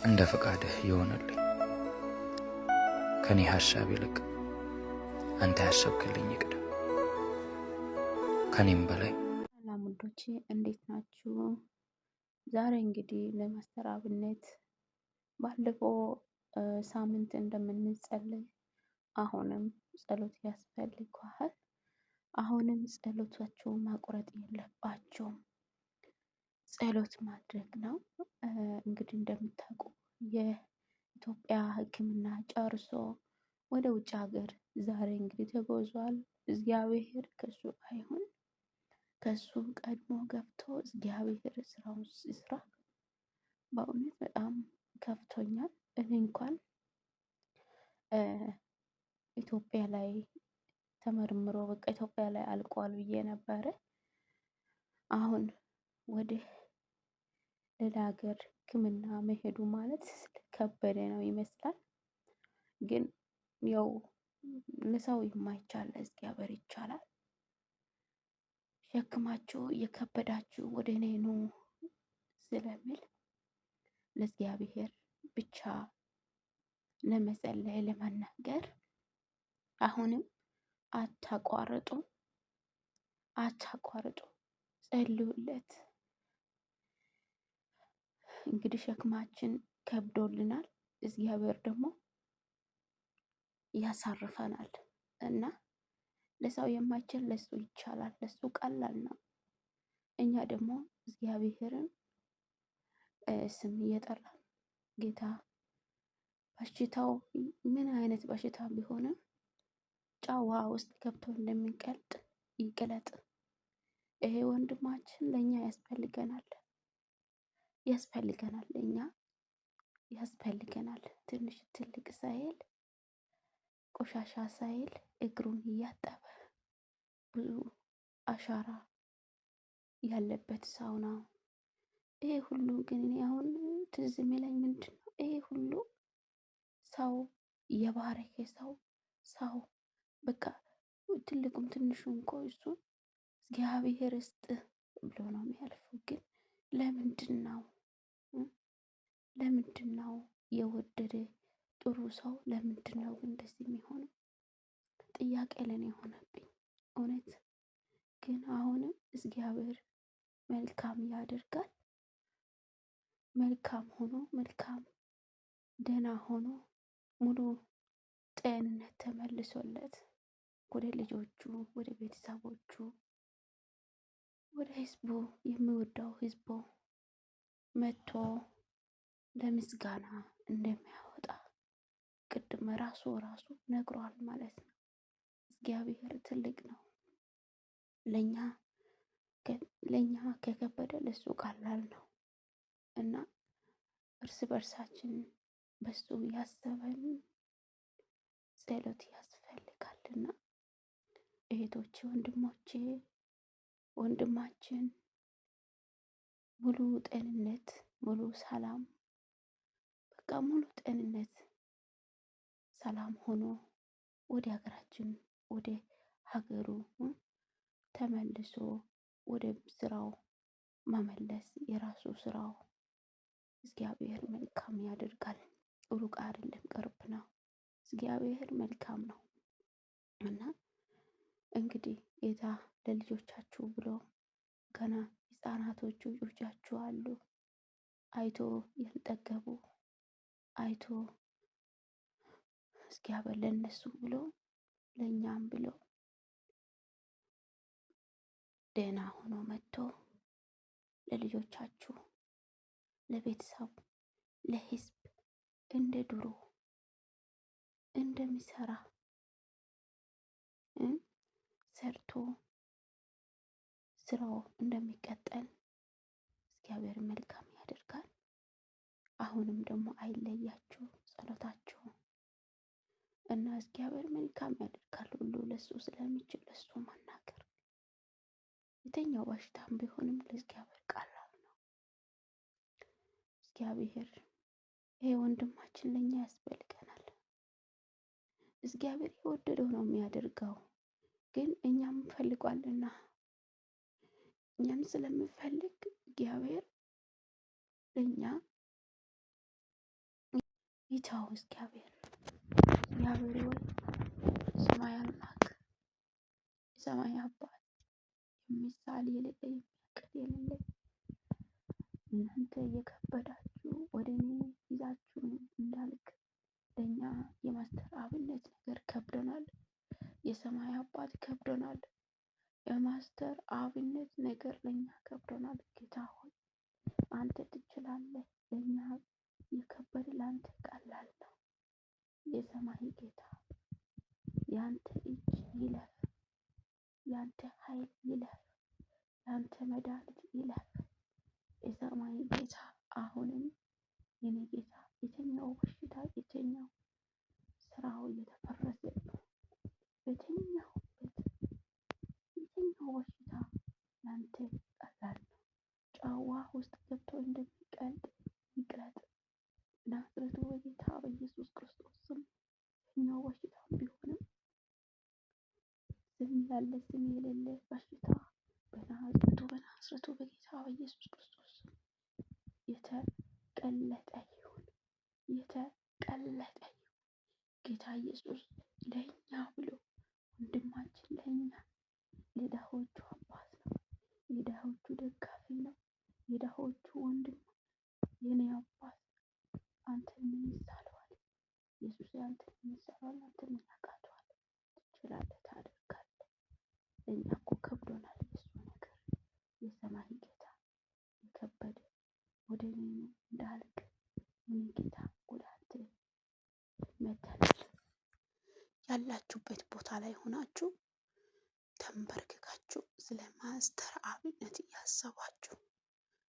እንደ ፈቃድህ ይሆንልኝ። ከኔ ሐሳብ ይልቅ አንተ ያሰብክልኝ ይቅደም፣ ከኔም በላይ። ሰላም ውዶቼ እንዴት ናችሁ? ዛሬ እንግዲህ ለማስተር አብነት ባለፈው ሳምንት እንደምንጸልይ አሁንም ጸሎት ያስፈልገዋል። አሁንም ጸሎታችሁ ማቁረጥ የለባቸውም። ጸሎት ማድረግ ነው። እንግዲህ እንደምታውቁ የኢትዮጵያ ሕክምና ጨርሶ ወደ ውጭ ሀገር ዛሬ እንግዲህ ተጎዟል። እግዚአብሔር ከሱ አይሁን፣ ከሱ ቀድሞ ገብቶ እግዚአብሔር ስራውን ስራ። በእውነት በጣም ከፍቶኛል። እኔ እንኳን ኢትዮጵያ ላይ ተመርምሮ በቃ ኢትዮጵያ ላይ አልቋል ብዬ ነበረ። አሁን ወደ ሌላ ሀገር ሕክምና መሄዱ ማለት ከበደ ነው ይመስላል። ግን ያው ለሰው የማይቻል ለእግዚአብሔር ይቻላል። ሸክማችሁ እየከበዳችሁ ወደ እኔ ኑ ስለሚል ለእግዚአብሔር ብቻ ለመጸለይ ለመናገር አሁንም አታቋርጡ፣ አታቋርጡ፣ ጸልዩለት። እንግዲህ ሸክማችን ከብዶልናል፣ እግዚአብሔር ደግሞ ያሳርፈናል እና ለሰው የማይችል ለሱ ይቻላል፣ ለሱ ቀላል ነው። እኛ ደግሞ እግዚአብሔርን ስም እየጠራን ጌታ በሽታው ምን አይነት በሽታ ቢሆንም ጨው ውሃ ውስጥ ገብቶ እንደሚቀልጥ ይቅለጥ። ይሄ ወንድማችን ለእኛ ያስፈልገናል፣ ያስፈልገናል፣ ለእኛ ያስፈልገናል። ትንሽ ትልቅ ሳይል ቆሻሻ ሳይል እግሩን እያጠበ ብዙ አሻራ ያለበት ሰው ነው። ይሄ ሁሉ ግን እኔ አሁን ትዝ የሚለኝ ምንድን ነው? ይሄ ሁሉ ሰው የባረከ ሰው ሰው በቃ ትልቁም ትንሹም እኮ እሱን እግዚአብሔር ይስጥ ብሎ ነው የሚያልፈው። ግን ለምንድን ነው ለምንድን ነው የወደደ ጥሩ ሰው ለምንድን ነው ግን እንደዚህ የሚሆነው? ጥያቄ ለኔ የሆነብኝ እውነት። ግን አሁንም እግዚአብሔር መልካም ያደርጋል። መልካም ሆኖ መልካም ደህና ሆኖ ሙሉ ጤንነት ተመልሶለት ወደ ልጆቹ፣ ወደ ቤተሰቦቹ፣ ወደ ህዝቡ የሚወደው ህዝቡ መጥቶ ለምስጋና እንደሚያወጣ ቅድም ራሱ ራሱ ነግሯል ማለት ነው። እግዚአብሔር ትልቅ ነው። ለኛ ከከበደ ለሱ ቀላል ነው እና እርስ በርሳችን በሱ ያሰበን ጸሎት ያስፈልጋልና እህቶቼ፣ ወንድሞቼ፣ ወንድማችን ሙሉ ጤንነት፣ ሙሉ ሰላም፣ በቃ ሙሉ ጤንነት ሰላም ሆኖ ወደ ሀገራችን ወደ ሀገሩ ተመልሶ ወደ ስራው መመለስ የራሱ ስራው እግዚአብሔር መልካም ያደርጋል። ሩቅ አይደለም፣ ቅርብ ነው። እግዚአብሔር መልካም ነው እና እንግዲህ ጌታ ለልጆቻችሁ ብሎ ገና ህፃናቶቹ ልጆቻችሁ አሉ፣ አይቶ ያልጠገቡ አይቶ እግዚአብሔር ለእነሱ ብሎ ለእኛም ብሎ ደህና ሆኖ መጥቶ ለልጆቻችሁ፣ ለቤተሰቡ፣ ለህዝብ እንደ ድሮ እንደሚሰራ ሰርቶ ስራው እንደሚቀጠል እግዚአብሔር መልካም ያደርጋል። አሁንም ደግሞ አይለያችሁ ጸሎታችሁ እና እግዚአብሔር መልካም ያደርጋል። ሁሉ ለሱ ስለሚችል ለሱ መናገር የተኛው በሽታም ቢሆንም ለእግዚአብሔር ቀላል ነው። እግዚአብሔር ይሄ ወንድማችን ለእኛ ያስፈልገናል። እግዚአብሔር የወደደው ነው የሚያደርገው። ግን እኛም እንፈልጓልና እኛም ስለምንፈልግ እግዚአብሔር ለእኛ ይተው እግዚአብሔር። እግዚአብሔር ወይ ሰማይ አምላክ የሰማይ አባት የሚሳል የሌለ የሚያቅት የሌለ እናንተ የከበዳችሁ ወደ እኔ ይዛችሁ እንዳልክ ለእኛ የማስተር አብነት ነገር ከብዶናል። የሰማይ አባት ከብዶናል። የማስተር አብነት ነገር ለእኛ ከብዶናል። ጌታ ሆይ አንተ ትችላለህ። ለእኛ የከበደ ለአንተ ቀላል ነው። የሰማይ ጌታ ያንተ እጅ ይለፍ፣ ያንተ ኃይል ይለፍ፣ ያንተ መድኃኒት ይለፍ። የሰማይ ጌታ አሁንም የኔ ጌታ የትኛው በሽታ የትኛው ስራው እየተፈረሰ በተኛሁበት የትኛው በሽታ ላንተ ቀላል ነው። ጨዋ ውስጥ ገብቶ እንደሚቀልጥ ይቅለጥ። ናዝሬቱ በጌታ በኢየሱስ ክርስቶስ ስም የትኛው በሽታ ቢሆንም ስም ያለ ስም የሌለ በሽታ በናዝሬቱ በናዝሬቱ በጌታ በኢየሱስ ክርስቶስ ስም የተቀለጠ ይሁን፣ የተቀለጠ ይሁን። ጌታ ኢየሱስ ለእኛ ብሎ ወንድማችን ለእኛ ለድሆቹ አባት ነው። የድሆቹ ደጋፊ ነው። የድሆቹ ወንድም የኔ አባት አንተ ምን ይሳነዋል? ኢየሱስ አንተ ምን ይሳነዋል? አንተ ምን ያቃተዋል? ትችላለህ፣ ታደርጋለህ። እኛ እኮ ከብዶናል የእሱ ነገር። የሰማይ ጌታ የከበደ ወደ እኔ ነው እንዳልክ የኔ ጌታ ወደ አንተ መተናል። ያላችሁበት ቦታ ላይ ሆናችሁ ተንበርክካችሁ ስለ ማስተር አብነት እያሰባችሁ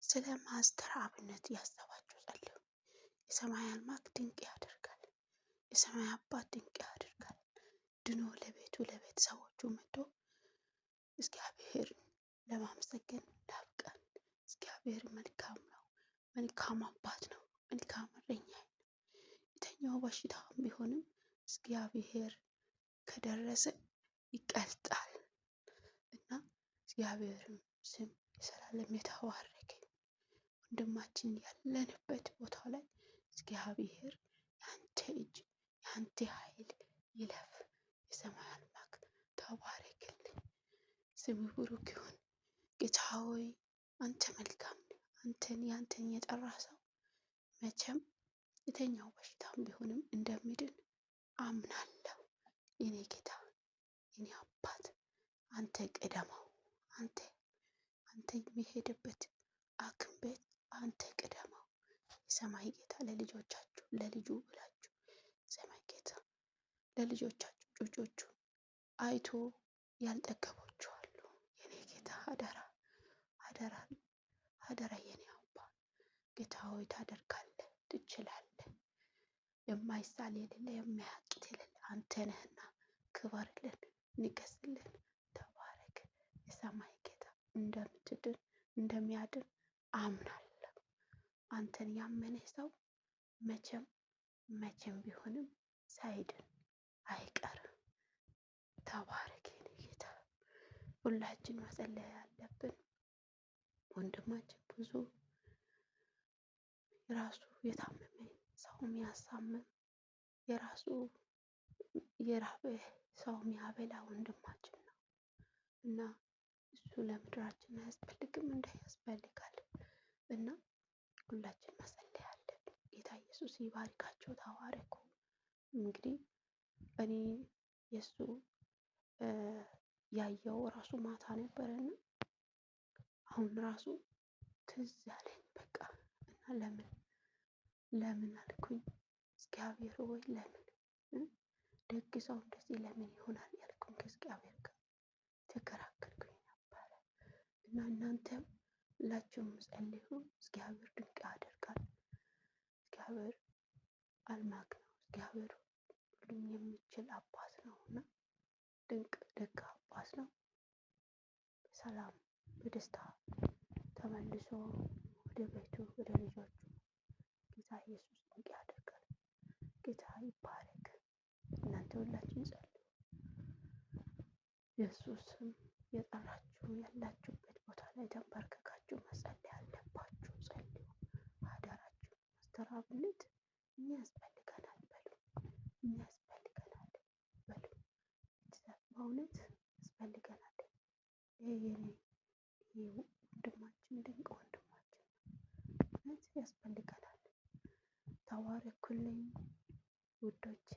ስለ ማስተር አብነት እያሰባችሁ ጸልዩ። የሰማይ አምላክ ድንቅ ያደርጋል። የሰማይ አባት ድንቅ ያደርጋል። ድኖ ለቤቱ ለቤተሰቦቹ መጥቶ እግዚአብሔርን ለማመስገን ያብቃን። እግዚአብሔር መልካም ነው። መልካም አባት ነው። መልካም እረኛ ነው። የተኛው በሽታ ቢሆንም እግዚአብሔር ከደረሰ ይቀልጣል እና እግዚአብሔርም ስም የዘላለም የተባረከ ይሁን። ወንድማችን ያለንበት ቦታ ላይ እግዚአብሔር ያንተ እጅ ያንተ ኃይል ይለፍ። የሰማይ አምላክ ተባረክልን፣ ስም ብሩክ ይሁን። ጌታ ሆይ አንተ መልካም ነህ። አንተን ያንተን የጠራ ሰው መቼም የተኛው በሽታም ቢሆንም እንደሚድን አምናለሁ። የኔ ጌታ የኔ አባት አንተ ቅደመው። አንተ አንተ የሚሄድበት ሐኪም ቤት አንተ ቅደመው። የሰማይ ጌታ ለልጆቻችሁ ለልጁ ብላችሁ የሰማይ ጌታ ለልጆቻችሁ ጩጮቹ አይቶ ያልጠገቦቹ አሉ። የኔ ጌታ አደራ አደራ አደራ የኔ አባ ጌታ ሆይ ታደርጋለህ፣ ትችላለህ። የማይሳል የሌለ የማያቅት የሌለ አንተ ነህና ክበርልን፣ ንገስልን፣ ተባረክ። የሰማይ ጌታ እንደምትድን እንደሚያድን አምናለሁ። አንተን ያመነ ሰው መቼም መቼም ቢሆንም ሳይድን አይቀርም። ተባረክ የኔ ጌታ። ሁላችን መጸለይ ያለብን ወንድማችን ብዙ የራሱ የታመመ ሰው የሚያሳምም የራሱ የራበ ሰው የሚያበላ ወንድማችን ነው እና እሱ ለምድራችን አያስፈልግም እንደ ያስፈልጋል እና ሁላችን መጸለይ አለብን። ጌታ ኢየሱስ ይባርካቸው። ተባረኩ። እንግዲህ እኔ የእሱ ያየው ራሱ ማታ ነበረና አሁን ራሱ ትዝ ያለኝ በቃ እና ለምን ለምን አልኩኝ፣ እግዚአብሔር ወይ ለምን ደግ ሰው እንደዚህ ለምን ይሆናል ያልኩኝ ከእግዚአብሔር ጋር ተከራከርኩኝ ነበረ። እና እናንተም ሁላችሁም ጸልዩ። እግዚአብሔር ድንቅ ያደርጋል። እግዚአብሔር አምላክ ነው። እግዚአብሔር ሁሉም የሚችል አባት ነው እና ድንቅ ደግ አባት ነው። በሰላም በደስታ ተመልሶ ወደ ቤቱ ወደ ልጆቹ ጌታ ኢየሱስ ድንቅ ያደርጋል። ጌታ ይባረክ። እናንተ ሁላችን ጸልዩ። ኢየሱስም የጠራችሁ ያላችሁበት ቦታ ላይ ተንበርክካችሁ መጸለይ አለባችሁ። ጸልዩ አደራችሁ። ማስተር አብነት እኛ ያስፈልገናል በሉ፣ እኛ ያስፈልገናል በሉ። በእውነት ያስፈልገናል። ይሄ የኔ ይሄ ወንድማችን ድንቅ ወንድማችን ነው። እውነት ያስፈልገናል። ተባረኩልኝ ውዶቼ።